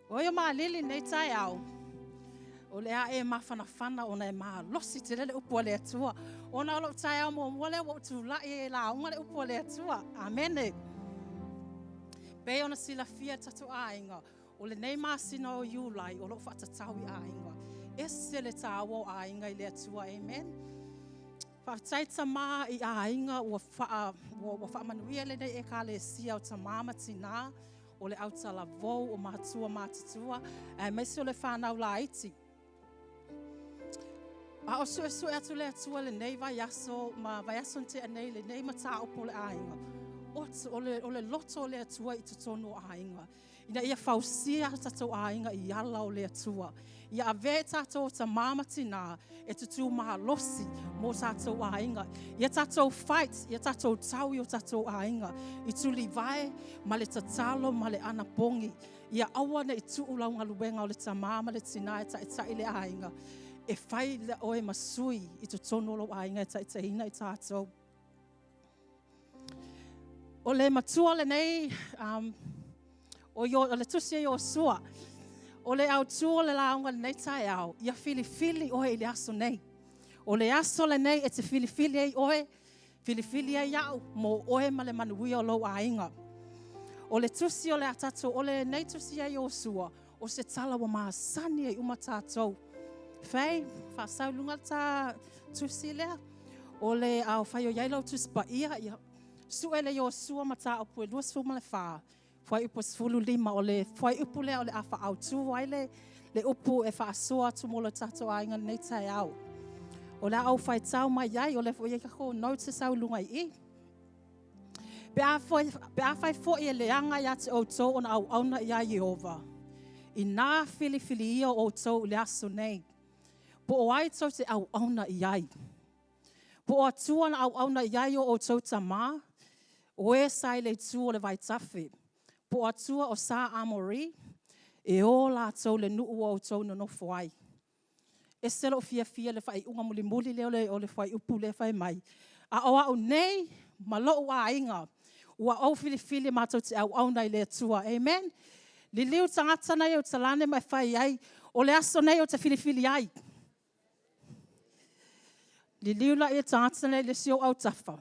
O ai o malili i lenei taeao, o le a e mafanafana ona e malosi tele le upu a le Atua. Ona o lou taeao muamua lea ua ou tulai ai e lauga le upu a le Atua. Amene. Pei ona silafia e le tatou aiga, o lenei masina o Iulai o lo o faatatau i aiga. E ese le taua o aiga i le Atua. Amen. Faafetai tama i aiga ua faamanuia lenei Ekalesia o tama ma tina, o le autalavou, o matua matutua, aemaise o le fanau laiti. A o suesue atu le Atua i lenei vaiaso ma vaiaso na tea nei i lenei mataupu o le aiga, o le loto o le Atua i totonu o aiga, ina ia fausia a tatou aiga i ala o le Atua. Ia avea i tatou o tama ma tina e tutū malosi mō tatou aiga. Ia tatou fight, ia tatou tau i o tatou aiga i tulivae ma le tatalo ma le anapogi. Ia aua ne i tuu lau galuega o le tama ma le tina e taitai le aiga, e fai oe ma sui i totonu o lou aiga e taitaiina i tatou. O le matua lenei, o le tusi a Iosua, o le autu o le lauga i lenei taeao, ia filifili oe i le aso nei. O le aso lenei e te filifili ai oe, filifili ai au mo oe ma le manuia o lou aiga. O le tusi o le a tatou, o lenei tusi ia Iosua, o se tala ua masani ai uma tatou. Faye, faasau i luga le ta tusi lea. O le afai o i ai lau Tusi Paia, ia sue le Iosua mataupu e 24, fuaiupu e 15. O le fuaiupu lea o le a faaautu ai le upu e faasoa atu mo le tatou aiga i lenei taeao. O le a ou faitau mai ai, o lea foi e i ai tatou notes e sau i luga i i. Pe afai foi e leaga ia te outou ona auauna ia Ieova, ina filifilia outou i le aso nei, po o ai tou te auauna i ai, po o Atua na auauna i ai o outou tama, o e sa i le itu o le vaitafe, po o Atua o sa Amori e o latou i le nuu ua outou nonofo ai. E ese lou fiafia i le faaiuga mulimuli lea o le fuaiupu lea fai mai, a o au nei ma lou aiga, ua ou filifili matou te auauna i le Atua. Amen. Liliu i le tagata lena e i ou talane ma e fai i ai, o le aso nei ou te filifili ai. Liliu laia i le tagata lea i le isi ou autafa,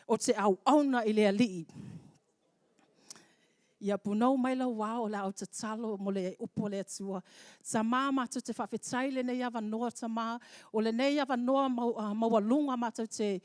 ou te auauna i le Alii. Ia punou mai lau ao o le a ou tatalo mo le upu a le Atua. Tama, matou te faafetai i lenei avanoa Tama, o lenei avanoa maualuga matou te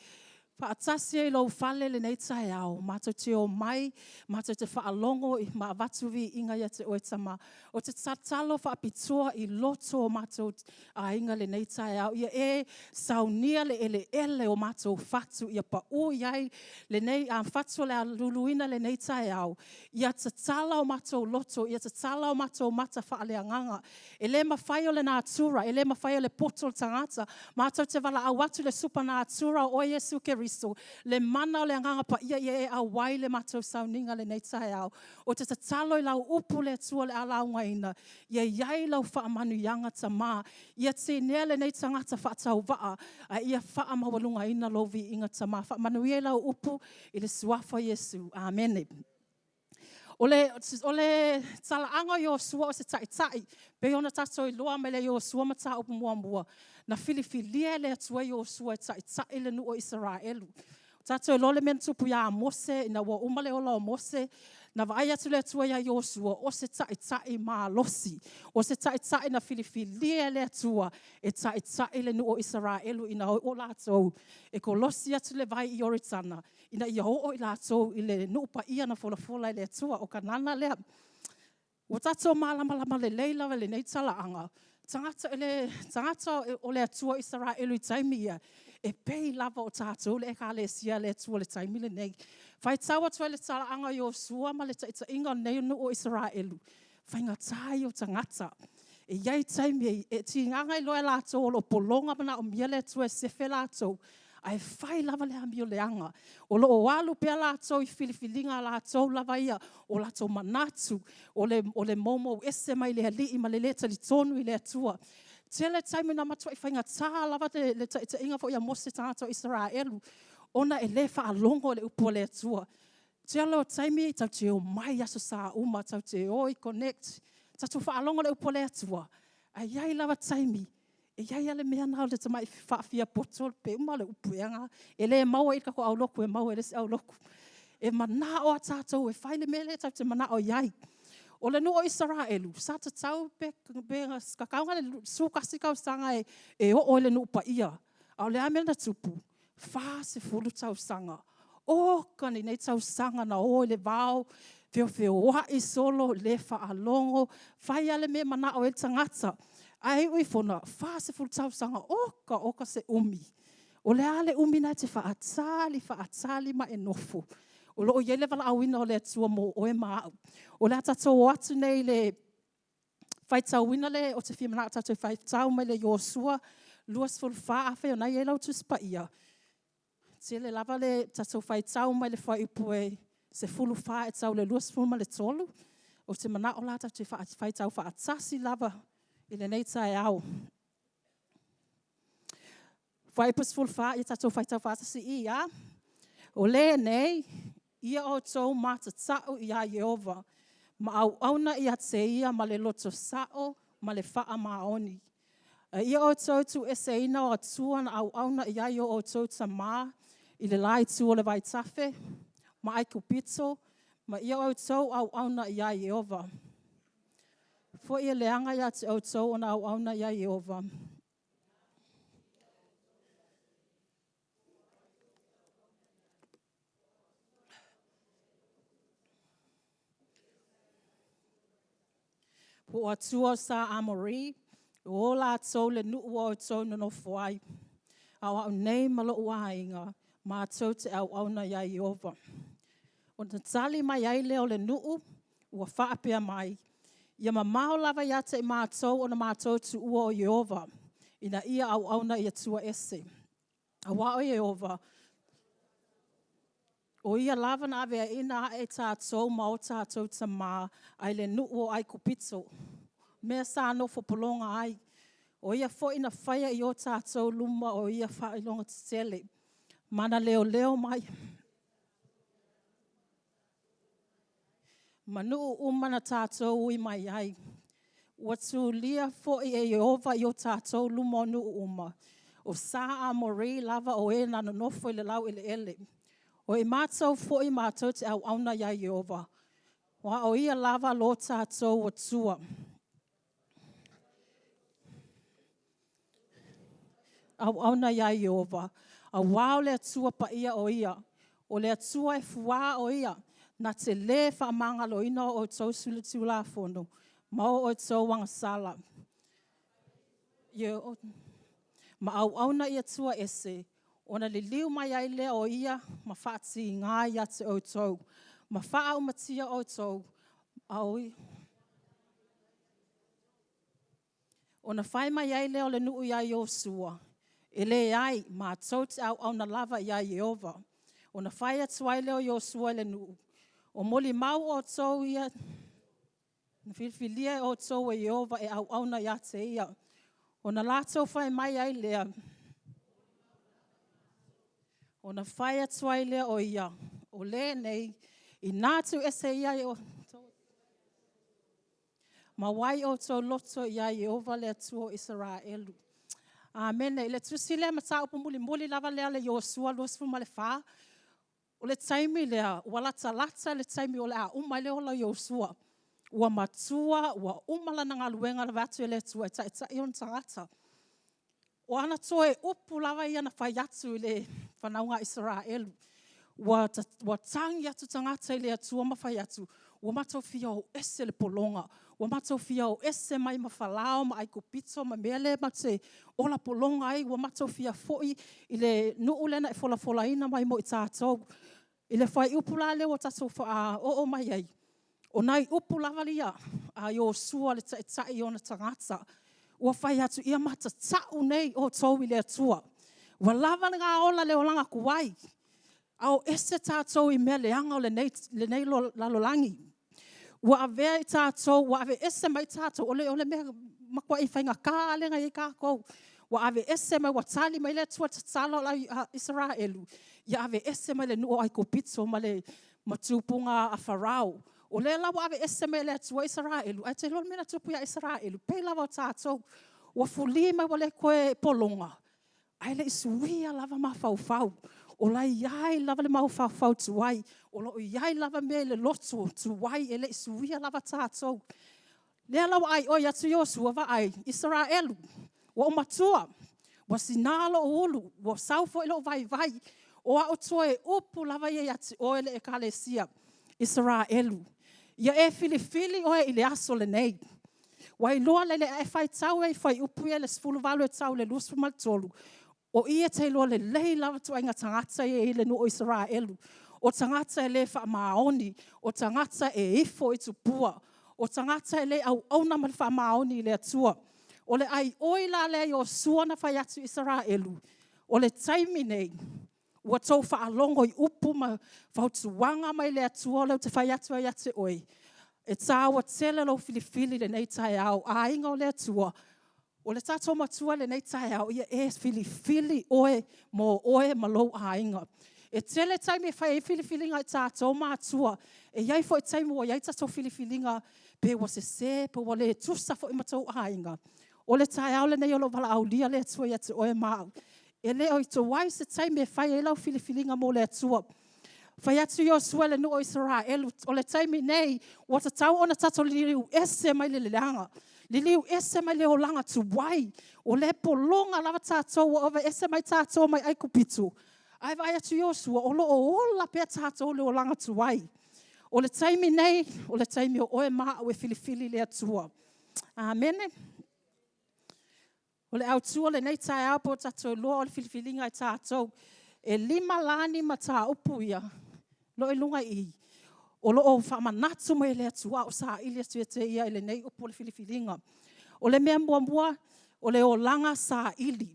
faatasi ai i lou fale i lenei taeao, matou te omai matou te faalogo ma avatu viiga ia te oe Tama. Ou te tatalo faapitoa i loto o matou aiga i lenei taeao, ia e saunia le eleele o matou fatu, ia pau i ai lenei fatu o le a luluina i lenei taeao, ia tatala o matou loto, ia tatala o matou mata faaleagaga. E le mafai e le natura, e le mafai e le poto o le tagata. Matou te valaau atu i le supanatura o oe Iesu Keriso, le mana o le Agaga Paia ia e auai le matou sauniga i lenei taeao. Ou te tatalo i lau upu le Atua o le a laugaina, ia i ai lau faamanuiaga Tama, ia tinea lenei tagata faatauvaa, a ia faamaualugaina lou viiga Tama. Faamanuia i lau upu i le suafa o Iesu. Amene. O le talaaga o Iosua o se taitai, pei ona tatou iloa mai le Iosua mataupu muamua, na filifilia e le Atua Iosua e taitai le nuu o Isaraelu. Ua tatou iloa le mea na tupu ia Mose ina ua uma le ola o Mose, na vaai atu le Atua ia Iosua, o se taitai malosi, o se taitai na filifilia e le Atua e taitai le nuu o Isaraelu ina ua o latou e kolosi atu le vai i Ioritana, ina ia oo i latou i le nuu paia na folafola e le Atua, o Kanana lea. Ua tatou malamalama lelei lava i lenei talaaga, le tagata o le Atua Isaraelu i taimi ia, e pei lava o tatou le Ekalesia a le Atua i le taimi lenei. E faitau atu ai i le talaaga o Iosua ma le taitaiga o lenei nuu o Isaraelu, faigata ia o tagata. E i ai taimi e tiga ona iloa e latou o lo o pologa manaomia le Atua e sefe latou, ae fai lava le amio leaga. O lo o alu pea latou i filifiliga a latou lava ia, o latou manatu, o le moumou ese mai le Alii ma le le talitonu i le Atua. E tele taimi na matuai faigata lava le taitaiga foi a Mose i tagata o Isaraelu, ona e le faalogo i le upu a le Atua. O le tele o taimi tatou te omai i Aso Sa uma, tatou te o i Connect. Tatou faalogo i le upu a le Atua, ae i ai lava taimi, e i ai lava le mea lena o le tamai faafiapoto pe uma le upu ea lena, e le maua i le tatou aulotu e maua i le isi aulotu. E manao lava tatou e fai le mea lea tatou te manao i ai. O le nuu o Isaraelu, sa tatau pe tatau ona 11 tausaga e oo ai i le nuu paia. A o le a le mea na tupu? 40 tausaga. Oka lenei tausaga na o ai i le vao, feofeoai solo, le faalogo, fai lava le mea e manao ai le tagata. Ae iu ifoga, 40 tausaga, oka oka se umi. O le a le umi lena e te faatali faatali ma e nofo? O lo o i ai le valaauina o le Atua mo oe ma au. O le a tatou o atu nei i le faitauina lea, ou te fia manao tatou te faitau mai le Iosua 24, afai o lena e i ai lau Tusi Paia, e tele lava le tatou faitau mai le fuaiupu e 14 e tau i le 23. Ou te manao la tatou te faitau faatasi lava i lenei taeao. Fuaiupu 14, ia tatou faitau faatasi, i, a. O lenei, ia outou matatau ia Ieova ma auauna ia te ia ma le loto sao ma le faamaoni. A ia outou tuueseina o atua na auauna i ai o outou tama i le la itu o le vaitafe ma Aikupito, ma ia outou auauna ia Ieova. Foi e leaga ia te outou ona auauna ia Ieova. Po o atua o sa Amori ua o latou i le nuu ua outou nonofo ai. A o au nei ma lou aiga, matou te auauna ia Ieova. Ona tali mai ai lea o le nuu ua faapea mai, Ia mamao lava ia te i matou ona matou tuua o Ieova, ina ia auauna i Atua ese. Aua o Ieova, o Ia lava na aveaina ae tatou ma o tatou tama mai le nuu o Aikupito, mea sa nofo pologa ai. O Ia foi na faia i o tatou luma o ia faailoga tetele, ma na leoleo mai ma nuu uma na tatou ui mai ai. Ua tulia foi e Ieova i o tatou luma o nuu uma, o sa Amori lava o e na nonofo i le laueleele. O i matou foi matou te auauna ia Ieova, aua o Ia lava lo tatou Atua. Auauna ia Ieova, aua o le Atua Paia o Ia, o le Atua e fua o Ia, na te le faamagaloina o outou solitulafono ma o outou agasala ma auauna i Atua ese, ona liliu mai ai lea o Ia ma faatiga ia te outou, ma faaumatia outou, Ona fai mai ai lea o le nuu ia Iosua, “E leai, matou te auauna lava ia Ieova.” Ona fai atu ai lea o Iosua i le nuu, “O molimau outou ia na filifilia e outou e Ieova e auauna ia te ia.” Ona latou fai mai ai lea, Ona fai atu ai lea o ia, “O lenei, ina tuuese ia e outou ma ai outou loto ia Ieova le Atua o Isaraelu.” Amene. I le tusi lea mataupu mulimuli lava lea a Iosua 24, o le taimi lea ua latalata le taimi o le a uma ai le ola o Iosua. Ua matua, ua uma lana galuega na vaai atu ai le Atua e taitai ona tagata. O ana toe upu lava ia na fai atu i le fanauga a Isaraelu, ua tagi atu tagata i le Atua ma fai atu, ua matou fia o ese i le pologa, ua matou fia o ese mai ma Farao ma Aikupito ma mea lea matou te ola pologa ai, ua matou fia foi i le nuu lea na e folafolaina mai mo i tatou. I le fuaiupu la lea ua tatou oo mai ai, o nai upu lava ia a Iosua le taitai i ona tagata, ua fai atu, ia matatau nei outou i le Atua. Ua lava lena ola i le olaga tuai, a o ese tatou i mea leaga o lenei lalolagi. Ua avea i tatou, ua aveese mai tatou, o le mea matuai faigata lava lea na i ai tatou. Ua aveese mai, ua tali mai le Atua i le tatalo a Isaraelu, ia aveese mai le nuu o Aikupito ma tupuga a Farao. O lea la ua aveese mai e le Atua Isaraelu, ae e te iloa le mea na tupu ia Isaraelu, e pei lava o tatou. Ua fuli mai ua le toe pologa, ae e le i suia lava mafaufau. O la e i ai lava le mafaufau tuai, o lo o i ai lava mea i le loto tuai e le i suia lava tatou. O lea la ua aioi atu Iosua, vaai, Isaraelu, ua ou matua, ua sina lou ulu, ua sau foi lou vaivai, o au toe upu lava ia ia te oe le ekalesia Isaraelu, ia e filifili oe i le aso lenei. Ua iloa lelei, a e faitau i fuaiupu ia 18 e tau i le 23, o i e te iloa lelei lava ituaiga tagata ia e i ai i le nuu o Isaraelu. O tagata e le faamaoni, o tagata e ifo i tupua, o tagata e le auauna ma le faamaoni i le Atua. O le aioi la lea a Iosefa na fai atu i Isaraelu, o le taimi lenei, ua outou faalogo i upu ma fautuaga mai le Atua lea ou te fai atu ai ia te oe, e taua tele lou filifili i lenei taeao. Aiga o le Atua, o le tatou Matua i lenei taeao, ia e filifili oe mo oe ma lou aiga. E tele taimi e fai ai filifiliga a tatou ma matua. E i ai foi taimi ua i ai tatou filifiliga pe ua sese pe ua le tusa foi ma outou aiga. O le taeao lenei o lo o valaaulia le Atua ia te oe ma au, e le o tuai se taimi e fai ai lau filifiliga mo le Atua. Fai atu Iosefa i le nuu o Isaraelu, o le taimi nei, ua tatau ona tatou liliu ese mai le leaga, liliu ese mai le olaga tuai, o lea e pologa lava tatou, ua aveese mai tatou mai Aikupito, ae vaai atu Iosefa, o lo o ola pea tatou i le olaga tuai. O le taimi nei, o le taimi o oe ma au e filifili i le Atua. Amene. O le autu o lenei taeao pe ua tatou iloa o le filifiliga a tatou. E 5 la ni mataupu ia o lo o i luga i i, o lo o faamanatu mai e le Atua a o saili atu ia te Ia i lenei upu o le filifiliga. O le mea muamua, o le olaga saili.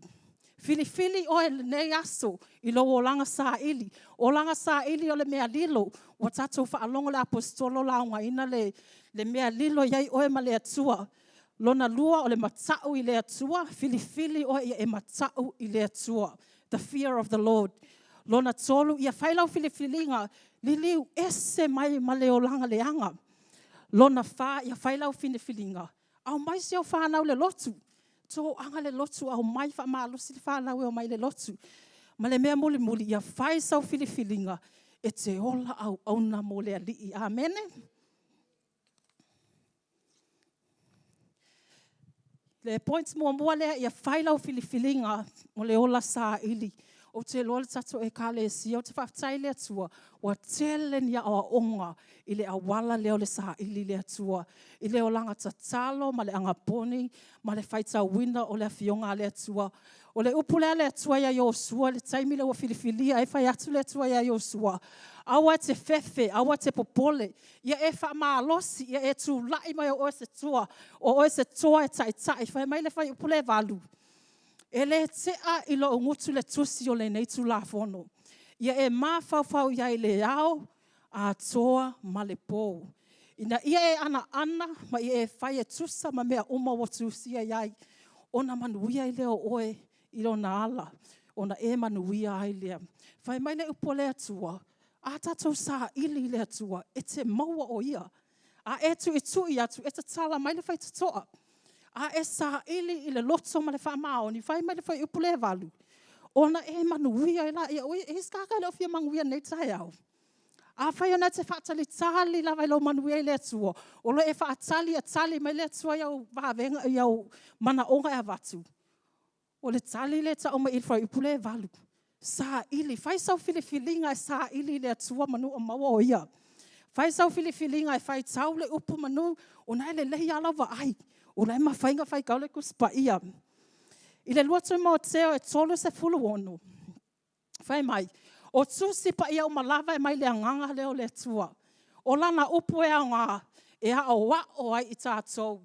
Filifili oe i lenei aso i lou olaga saili. O le olaga saili o le mea lilo. Ua tatou faalogo i le Aposetolo o laugaina le mea lilo e i ai oe ma le Atua. Lona lua o le matau i le Atua, filifili oe ia e matau i le Atua, the fear of the Lord. Lona tolu, ia fai lau filifiliga, liliu ese mai ma le olaga leaga. Lona fa, ia fai lau filifiliga, aumai si au fanau i le lotu, toaga le lotu, aumai faamalosi le fanau e omai i le lotu. Ma le mea mulimuli, ia fai sau filifiliga e te ola auauna mo le Alii. Amene. O le point muamua lea, ia fai lau filifiliga o le ola saili. Ou te iloa le tatou ekalesia, ou te faafetai i le Atua, ua tele ni aoaoga i le auala lea o le saili i le Atua, i le olaga tatalo ma le agapone ma le faitauina o le Afioga a le Atua. O le upu lea a le Atua ia Iosefa i le taimi lea ua filifilia ai, fai atu le Atua ia Iosefa, aua e te fefe, aua e te popole, ia e faamalosi, ia e tulai mai o oe o se toa e taitai. Fai mai le fuaiupu lea e 8, e le tea i lou gutu le tusi o lenei Tulafono, ia e mafaufau i ai i le ao atoa ma le po, ina ia e anoano ma ia e fai e tusa ma mea uma ua tusia i ai, ona manuia ai lea o oe i ona ala, ona e manuia ai lea. Fai mai le upu a le Atua, a tatou saili i le Atua, e te maua o Ia. A e tuitui atu, e tatala mai le faitotoa. A e saili i le loto ma le faamaoni, fai mai le fuaiupu lea e 8, ona e manuia ai lea. E i ai se tagata e le o fia manuia i lenei taeao? Afai o lena e te faatalitali lava i lou manuia i le Atua, o lo o e faatali ia tali mai le Atua i au vavega i au manaoga e avatu, o le tali lea e tau mai i i le fuaiupu lea e 8, saili, fai sau filifiliga e saili i le Atua manu o maua o Ia. Fai sau filifiliga e faitau le upu manu, o lena e lelei lava lau vaai, o la e mafai ona faitau le Tusi Paia. I le 2 Timoteo e 3:16, fai mai, o Tusi Paia uma lava e mai le Agaga lea o le Atua. O Lana upu e aoga e aoao ai i tatou,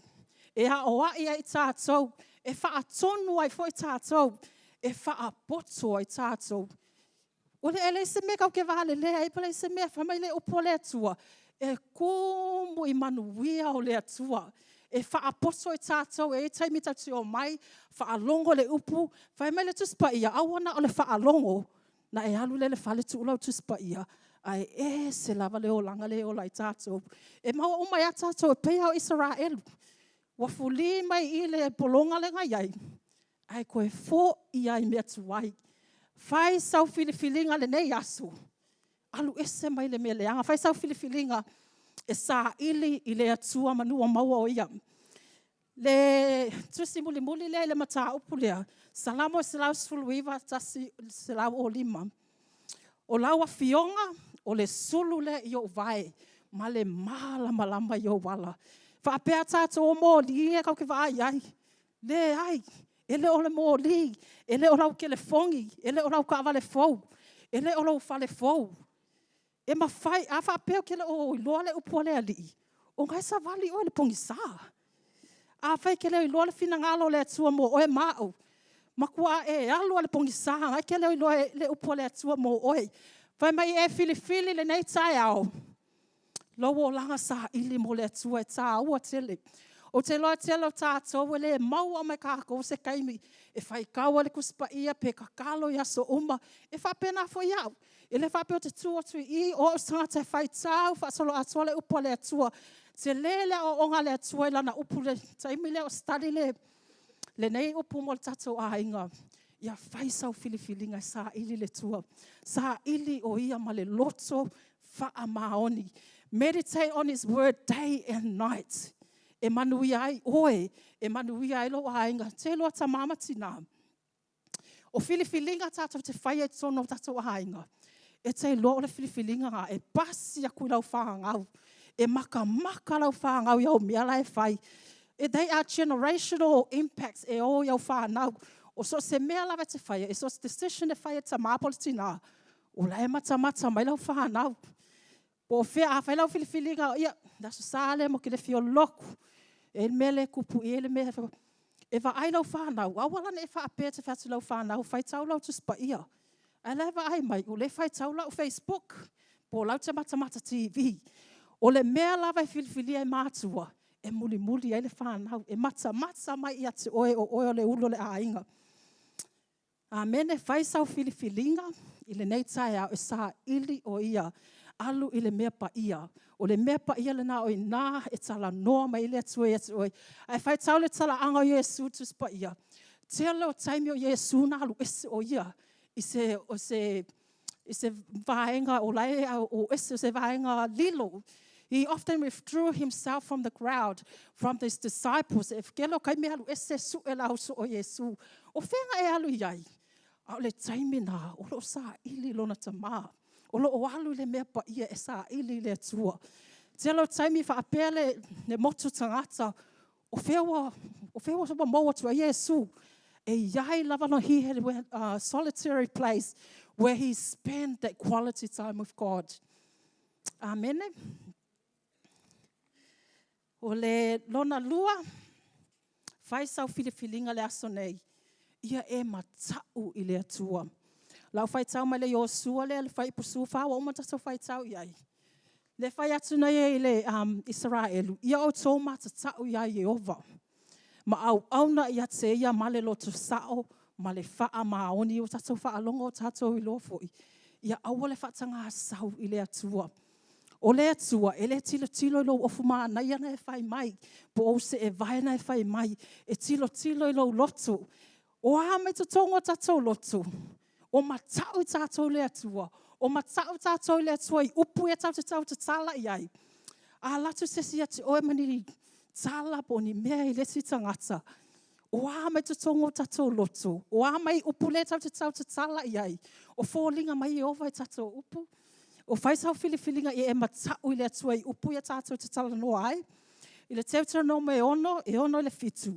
e aoai ai i tatou, e faatonu ai foi tatou, e faapoto ai tatou. E leai se mea tatou te valelea ai pe leai se mea. Fai mai le upu a le Atua, e tumu i manuia o le Atua. E faapoto i tatou, e i ai taimi tatou te omai faalogo i le upu, fai mai le Tusi Paia, aua na o le faalogo ona e alu lea i le fale tuu lau Tusi Paia. Ae ese lava le olaga lea e ola ai tatou. E maua uma ai lava tatou e pei lava o Isaraelu, ua fuli mai i le pologa lea na i ai, ae toe foi lava i mea tuai. Fai sau filifiliga i lenei aso, alu ese mai le mea leaga, fai sau filifiliga e saili i le Atua manu o maua o Ia. Le tusi mulimuli lea i le mataupu lea, Salamo 119, 105, “O lau Afioga o le sulu lea i ou vae ma le malamalama i ou ala.” Faapea tatou o moli ia tatou te vaai ai. Leai, e le o le moli, e le o lau telefoni, e le o lau taavale fou, e le o lou fale fou. E mafai, a faapea ou te le o iloa le upu a le Alii, o na e savali oe i le pogisa. Afai e te le o iloa le finagalo o le Atua mo oe ma au, matua e alu lava i le pogisa o lena e te le o iloa le upu a le Atua mo oe. Fai mai e filifili i lenei taeao lou olaga saili mo le Atua, e taua tele. Ou te iloa o le tele o tatou e le maua uma e tatou se taimi e faitau ai le Tusi Paia pe tatalo i aso uma. E faapena foi au. E le faapea ou te tu atu i i o au o se tagata e faitau faasoloatoa le upu a le Atua. E tele le aoaoga a le Atua i Lana upu i le taimi lea o study lenei upu mo le tatou aiga. Ia fai sau filifiliga e saili le Atua, saili o Ia ma le loto faamaoni. Meditate on His word day and night e manuia ai oe, e manuia ai lou aiga. Ou te iloa tama ma tina, o filifiliga tatou te faia i totonu o tatou aiga, e te iloa o le filifiliga lena e pasi atu i lau fanau, e matamata lau fanau i au mea la e fai. They are generational impacts e o i au fanau. So o se mea lava e te faia, so o se decision e fai e le tama po o le tina, o la e matamata mai lau fanau. Po o fea, a fai lau filifiliga, ia, o le Aso Sa lea matou te le fia lotu, e i ai le mea lea e tupu i le mea lea. E vaai lau fanau, aua la ne i e faapea e te fai atu i lau fanau, faitau lau Tusi Paia, ae o la e vaai mai o lea e faitau lau facebook, po o la e ou te matamata TV. O le mea lava e filifilia e matua, e mulimuli i ai le fanau, e matamata mai ia te oe o oe o le ulu o le aiga. Amene. Fai sau filifiliga i lenei taeao e saili o Ia, alu i le mea paia. O le mea paia lena o i ina e talanoa mai ai le Atua ia te oe. Ae faitau le talaaga o Iesu i le Tusi Paia, tele o taimi o Iesu na alu ese o Ia i se vaega o la e o ese, o se vaega lilo. He often withdrew himself from the crowd, from his disciples. E tele o taimi e alu ese e sue le au soo o Iesu. O fea na e alu i ai? A o le taimi lena o lo o saili lona tama, o lo o alu i le mea paia e saili i le Atua. Tele o taimi e faapea le motu tagata, o fea ua maua atu ai Iesu? E i ai lava, he had a solitary place where he spent that quality time with God. Amene. O le lona lua, fai sau filifiliga i le aso nei, ia e matau i le Atua. O lau faitau mai le Iosua lea i le Fuaiupu 14 ua uma ona tatou faitau i ai. Lea e fai atu nei i le Isaraelu, ia outou matatau ia Ieova ma auauna ia te ia ma le loto sao ma le faamaoni. Ua tatou faalogo ua tatou iloa foi, ia aua le faataga sau i le Atua. O le Atua, e le tilotilo i lou ofu manaia na e fai mai, po o ou seevae na e fai mai, e tilotilo i lou loto. O a mai totonu o tatou loto? O matau tatou i le Atua? O matau tatou i le Atua i upu ia tatou te tautatala i ai? A alu atu se isi ia te oe ma ni tala po o ni mea i le isi tagata, o a mai totonu o tatou loto? O a mai upu lea tatou te tautatala i ai? O foliga mai e ova i tatou upu? O fai sau filifiliga ia e matau i le Atua i upu ia tatou te talanoa ai? I le Teutonomo e 6, e 6 i le 7,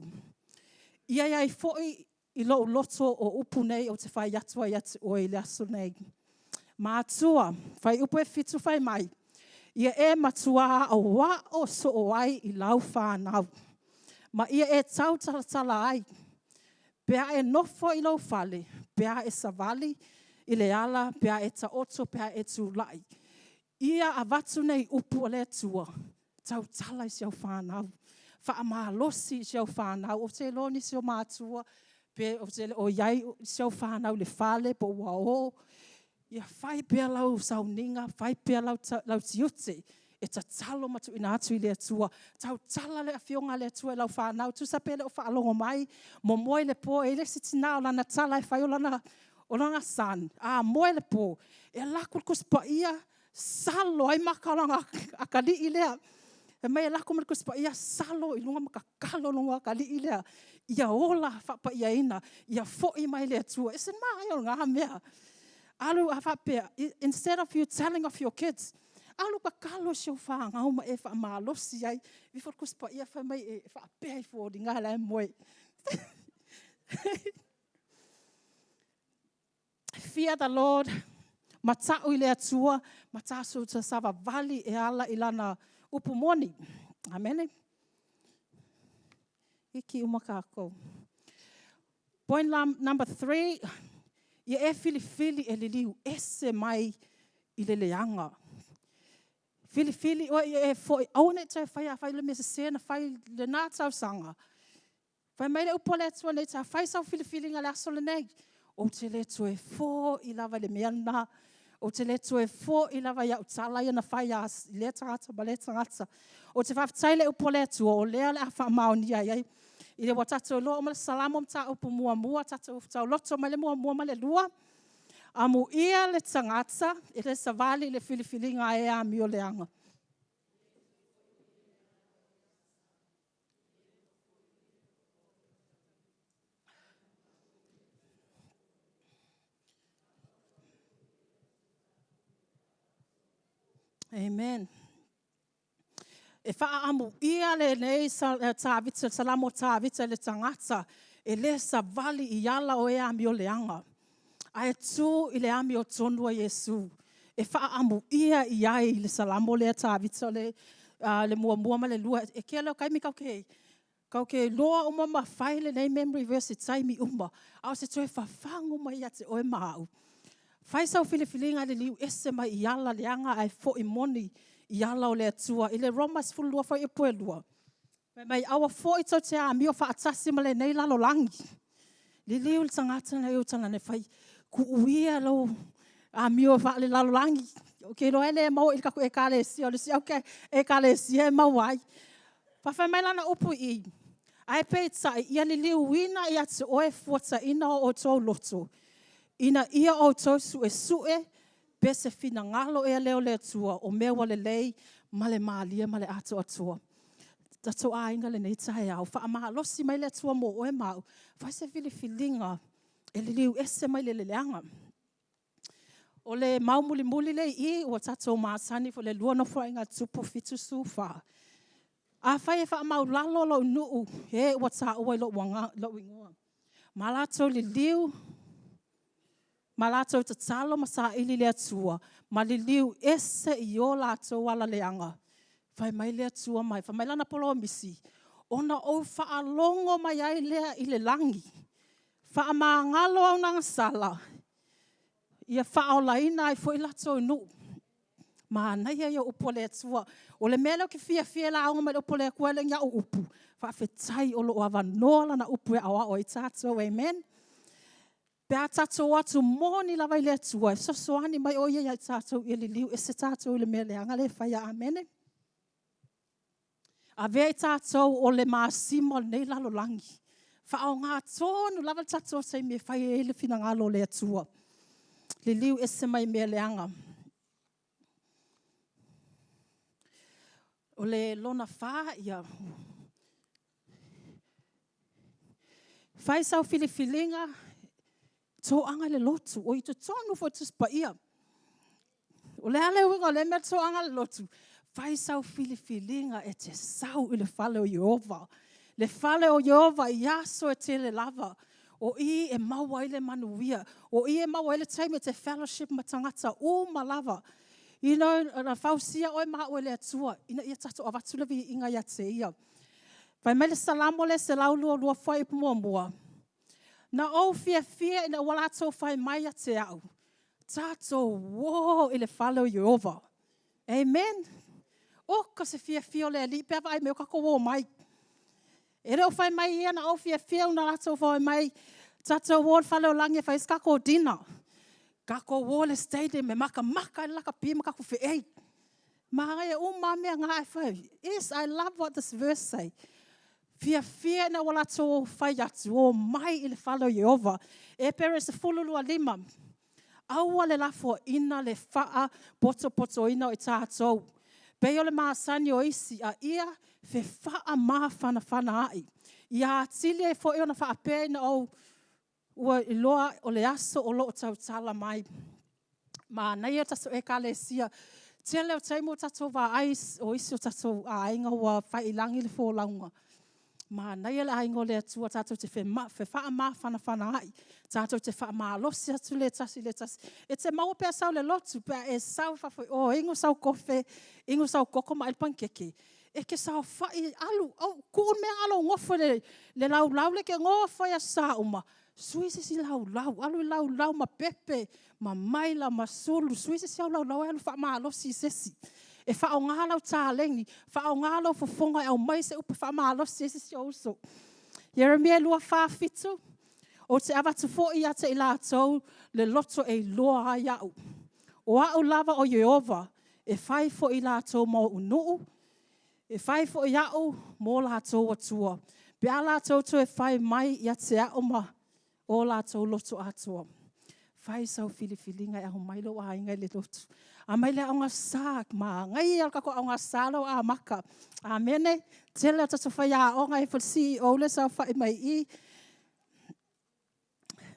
ia i ai foi i lou loto o upu nei ou te fai atu ai ia te oe i le aso nei. Matua, fuaiupu e 7 fai mai, ia e matua aoao soo ai i lau fanau, ma ia e tautalatala ai pe a e nofo i lou fale, pe a e savali i le ala, pe a e taoto pe a e tulai. Ia avatu nei upu a le Atua, tautala i si au fanau, faamalosi i si au fanau. Ou te iloa o nisi o matua pe ou te le o i ai si au fanau i le fale po ua o. Ia fai pea lau sauniga, fai pea lau tiute e tatalo ma tuuina atu i le Atua. Tautala le Afioga a le Atua i lau fanau, tusa pe le o faalogo mai, momoe i le po. E i ai le isi tina o lana tala e fai o lana son, a moe i le po, e alu atu le Tusi Paia salo ai maka o lana atalii lea. Fai mai e alu atu ma le Tusi Paia salo i luga ma tatalo lona atalii lea ia ola faapaiaina, ia foi mai le Atua. E ese le manaia o lena mea. Alu a faapea, instead of you telling off your kids, alu tatalo i si ou fanau ma e faamalosi ai. Ave ifo le Tusi Paia fai mai e faapea i foliga la e moe. Fear the Lord, matau i le Atua ma tatou savavali e ala i lana upu moni. Amene. Toeitiiti uma tatou. Point number 3, ia e filifili e liliu ese mai i le leaga. Filifili oe ia e foi, aua ne i toe faia, afai o le mea sese na fai i lena tausaga. Fai mai le upu a le Atua nei, a fai sau filifiliga i le aso lenei, ou te le toe foi lava i le mea lena. Ou te le toe foi lava i au tala ia na fai i lea tagata ma lea tagata. Ou te faafetai i le upu a le Atua, o lea o le a faamaonia ai. Ina ua tatou iloa uma le Salamo mataupu muamua, tatou taoloto mai le 1 ma le 2. Amuia le tagata e le savali i le filifiliga a e amioleaga. Amen. E faaamuia lenei Salamo o Tavita i le tagata e le savali i ala o e amioleaga, ae tu i le amiotonu a Iesu. E faaamuia i ai le Salamo lea a Tavita le 1 ma le 2. E tele o taimi tatou te iloa uma ma fai lenei memory verse i taimi uma, a o se toe fafagu mai ia te oe ma au. Fai sau filifiliga e liliu ese mai i ala leaga ae foi moni i ala o le Atua. I le Roma 12 fuaiupu e 2, fai mai, aua foi tou te amio faatasi ma lenei lalolagi. Liliu le tagata na i ou talaane, tuu ia lou amio faalelalolagi. Ou te iloa e le maua i le tatou Ekalesia, o le isi ekalesia e maua ai. Ae fai mai lana upu i i, ae peitai ia liliuina ia te oe le fuataina o outou loto, ina ia outou suesue pe o se finagalo ea lea o le Atua, o mea ua lelei ma le malie ma le atoatoa. Le tatou aiga i lenei taeao, faamalosi mai le Atua mo oe ma au, fai se filifiliga e liliu ese mai le leaga. O le mau mulimuli lea e i i, ua tatou masani foi i le 2 Nofoaiga a Tupu 74. Afai e faamaualalo lou nuu e ua taua i lou igoa, ma latou liliu ma latou tatalo ma saili i le Atua, ma liliu ese i o latou ala leaga, fai mai le Atua mai, fai mai lana polomisi, ona ou faalogo mai ai lea i le lagi, faamagalo au agasala, ia faaolaina ai foi latou nuu. Manaia ia o upu a le Atua. O le mea lea ou te fiafia ai e lauga mai i le upu a le Atua ae le o ni au upu, faafetai o lo o avanoa Lana upu e aoao ai tatou. Amen. Pe a tatou o atu moni lava i le Atua, e fesoasoani mai o Ia ia i tatou ia liliu ese tatou i le mea leaga lea e faia. Amene. Avea i tatou o le masima o lenei lalolagi. Faaaoga tonu lava le tatou taimi e fai ai le finagalo o le Atua. Liliu ese mai mea leaga. O le lona fa, fai sau filifiliga, toaga i le lotu, o i totonu foi o le Tusi Paia. O le a le uiga o lea mea o le toaga i le lotu? Fai sau filifiliga e te sau i le fale o Ieova, le fale o Ieova i aso e tele lava. O i e maua ai le manuia, o i e maua ai le taimi e te fellowship ma tagata uma lava. You know, na fausia oe ma au e le Atua ina ia tatou avatu le viiga ia te Ia. Fai mai le Salamo lea 122 fuaiupu 1, Na ou fiafia ina ua latou fai mai ia te au, tatou o i le fale o Ieova. Amen. Oka se fiafia o le Alii pe a vaai mai ua tatou omai. E le o fai mai ia, na ou fiafia ina latou fai mai, tatou o i le fale o lagi e fai ai se tatou dinner. Tatou o i le stadium e matamata i le lakapi ma tatou feei. Manaia uma lava mea na, ae fai atu, yes I love what this verse say. Fiafia ina ua latou fai atu, omai i le fale o Ieova. Epere 12, aua le lafoaiina le faapotopotoina o i tatou, pei o le masani o isi, a ia fefaamafanafanaai. Ia atili ai foi ona faapea ina ua iloa o le aso o lo o tautala mai. Manaia le tatou ekalesia, tele o taimi ua tatou vaai o isi o tatou aiga ua faiilagi le folauga. Manaia le aiga o le Atua tatou te fefaamafanafanaai, tatou te faamalosi atu le tasi i le tasi. E te maua pe a e sau i le lotu, pe a e sau i fafo i o e inu sau kofe, inu sau koko ma ai le panikeke, e te saofai, alu, tuu le mea lena o lou nofo i le laulau lea e te nofo ai i aso sa uma, sui se isi laulau, alu i le laulau ma pepe ma maila ma sulu, sui se isi au laulau ae alu e faamalosi i se isi. E faaaoga lau taleni, faaaoga lou fofoga e aumai se upu e faamalosi ai se isi ou uso. Ieremia 24:7, ou te avatu foi ia te i latou le loto e iloa ai au, o au lava o Ieova, e fai foi i latou ma ou nuu, e fai foi au ma o latou Atua, pe a latou toe fai mai ia te au ma o latou loto atoa. Fai sau filifiliga e aumai lou aiga i le lotu. Aumai le Aoga Aso Sa, manaia le tatou Aoga Aso Sa lea ua amata. Amene. Tele a tatou faiaoga, e i ai foi le CEO lea e saofai mai i i.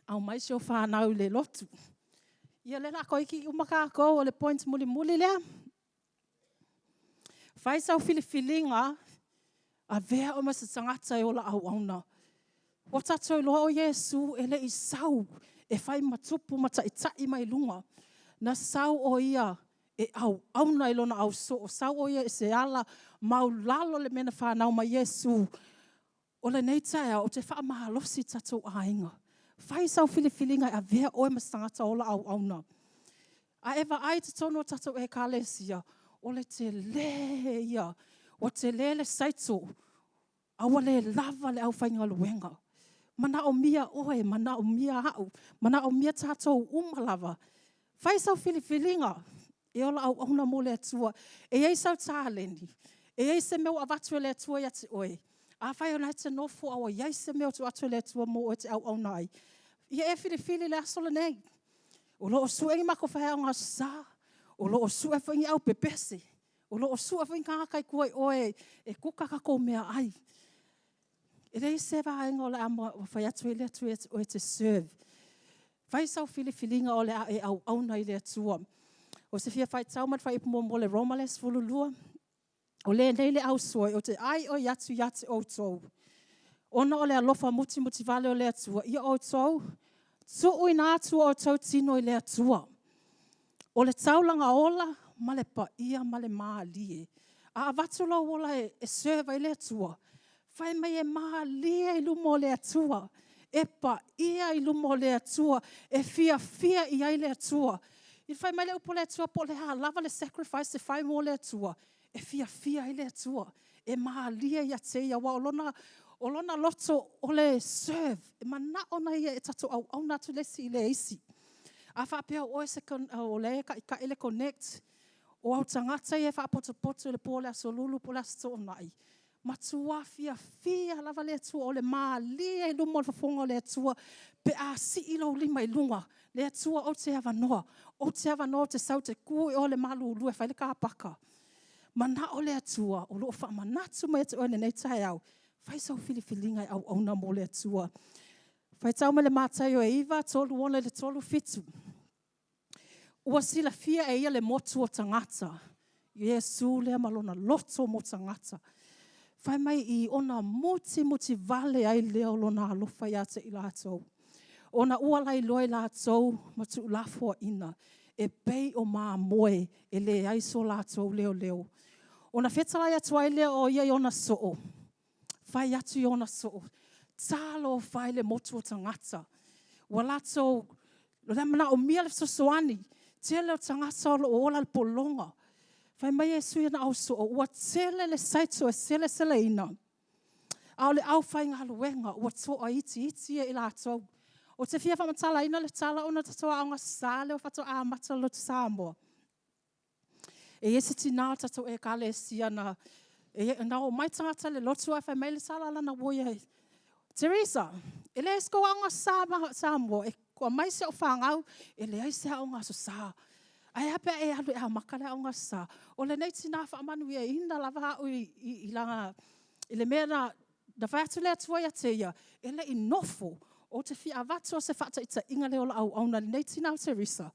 Aumai si ou fanau i le lotu. Ia o lea o le a toeitiiti uma tatou, o le point mulimuli lea. Fai sau filifiliga, avea oe ma se tagata e ola auauna. Ua tatou iloa o Iesu e le i sau e fai ma tupu ma taitai mai luga. Na sau o ia e auauna i lona ausoo, sau o ia i se ala maualalo le mea na fanau mai ai Iesu. O lenei taeao, ou te faamalosi o tatou aiga, fai sau filifiliga e avea oe ma se tagata ola auauna. A e vaai i totonu o tatou ekalesia, o le tele ia, ua tele le saito, a ua le lava le aufaigaluega. E manaomia oe, manaomia au, manaomia tatou uma lava. Fai sau filifiliga e ola auauna mo le Atua. E i ai sau taleni, e i ai se mea ua avatu e le Atua ia te oe. Afai o lena e te nofo ae ua i ai se mea ua tuu atu e le Atua mo oe e te auauna ai, ia e filifili i le aso lenei. O lo o sue ni matou faiaoga Aso Sa, o lo o sue foi ni au pepese, o lo o sue foi ni tagata i tua i o e kuka a tatou meaai. E leai se vaega o le a fai atu ai le Atua ia te oe e te serve. Fai sau filifiliga o le a e auauna i le Atua. Ou te fia faitau mai le fuaiupu 1 o le Roma le 12. O lenei le ausoe, ou te aioi atu ia te outou, ona o le alofa mutimutivale o le Atua, ia outou tuuina atu o outou tino i le Atua, o le taulaga ola ma le paia ma le malie. A avatu lou ola e serve ai le Atua, fai mai e malie i luma o le Atua, e paia i luma o le Atua, e fiafia i ai le Atua. Fai mai le upu a le Atua, po o le a lava le sacrifice e fai mo le Atua, e fiafia ai le Atua, e malie ia te Ia, aua o Lona loto o le serve, e manao ia tatou auauna atu le isi i le isi. A faapea o oe o lea e taitai le Connect, o au tagata ia e faapotopoto i le po o le Aso Lulu po o le Aso Toonai, matua fiafia lava le Atua, o le malie i luma o le fofoga o le Atua pe a sii lou lima i luga, le Atua ou te avanoa, ou te avanoa ou te sau ou te tu i o i le malulu e fai le car paka. Manao le Atua, o lo o faamanatu mai ia te oe i lenei taeao, fai sau filifiliga e auauna mo le Atua. Faitau mai le Mataio e 9:36 i le 37. Ua silafia e ia le motu o tagata, Iesu lea ma lona loto mo tagata. Fai mai i, ona mutimutivale ai lea o lona alofa ia te i latou, ona ua lailoa i latou ma tuulafoaiina e pei o mamoe e leai so latou leoleo. Ona fetalai atu ai lea o ia i ona soo, fai atu i ona soo, talofa e i le motu o tagata, ua latou manaomia le fesoasoani, tele o tagata o lo o ola i le pologa. Fai mai Iesu i ana ausoo, ua tele le saito e seleseleina, a o le aufaigaluega ua toaitiiti ia i latou. Ou te fia faamatalaina le tala ona o le tatou Aoga Sa lea faatoa amata i le Lotu Samoa. E i ai se tina o le tatou ekalesia na omai tagata i le lotu ae fai mai le tala a lana uo ia ia, Teresa, e leai se tou Aoga Sa ma Samoa? E aumai si au fanau, e leai se aoga Aso Sa. Ae a pe a e alu e amata le Aoga Aso Sa? O lenei tina faamanuiaina lava au i le mea na fai atu le Atua ia te ia, e le i nofo. Ou te fia avatu se faataitaiga lea o lau auauna i lenei tina o Teresa,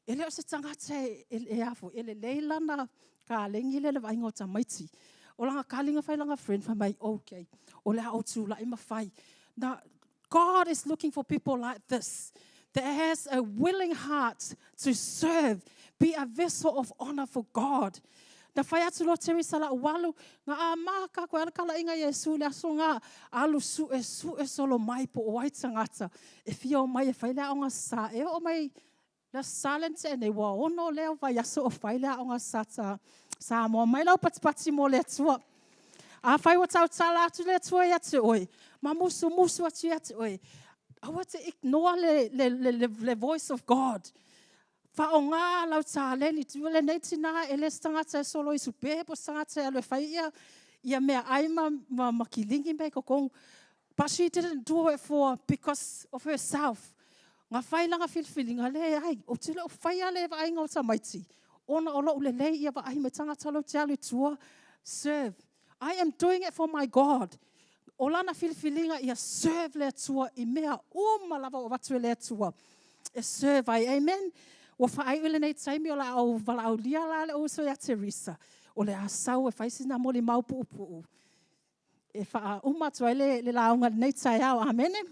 e le o se tagata e lelei lana kalegi lea i le vaaiga o tamaiti. O lana tali na fai i lana friend, fai mai, okay, o le a ou tulai ma fai. God is looking for people like this, that has a willing heart to serve, be a vessel of honor for God. Na fai atu loa Teresa o le a ou alu, na amata atu ai lava le talaiga a Iesu i le aso lena, alu suesue solo mai po o ai tagata e fia omai e fai le Aoga Sa. E oo mai le Aso Sa lea na tea nei, ua 6 lea vaiaso o fai le Aoga Sa Samoa. Aumai lau patipati mo le Atua. Afai ua tautala atu le Atua ia te oe, ma musumusu atu ia te oe, aua e te ignore le voice of God. Faaaoga lau taleni. O lenei tina e le o se tagata e soloisupe po o se tagata e alu e fai ia meaai ma kilini mea i totonu. But she didn't do it for because of herself. Na fai lana filifiliga, leai, ou te le o faia le vaaiga o tamaiti, ona o lou lelei ia vaai mai tagata la ou te alu i tua, serve. I am doing it for my God. O lana filifiliga ia serve le Atua i mea uma lava ua avatu e le Atua e serve ai. Amen. Ua faaiu lenei taimi, o le a ou valaaulia la le uso ia Teresa, o le a sau e fai sina molimau puupuu e faauma atu ai le lauga i lenei taeao. Amene.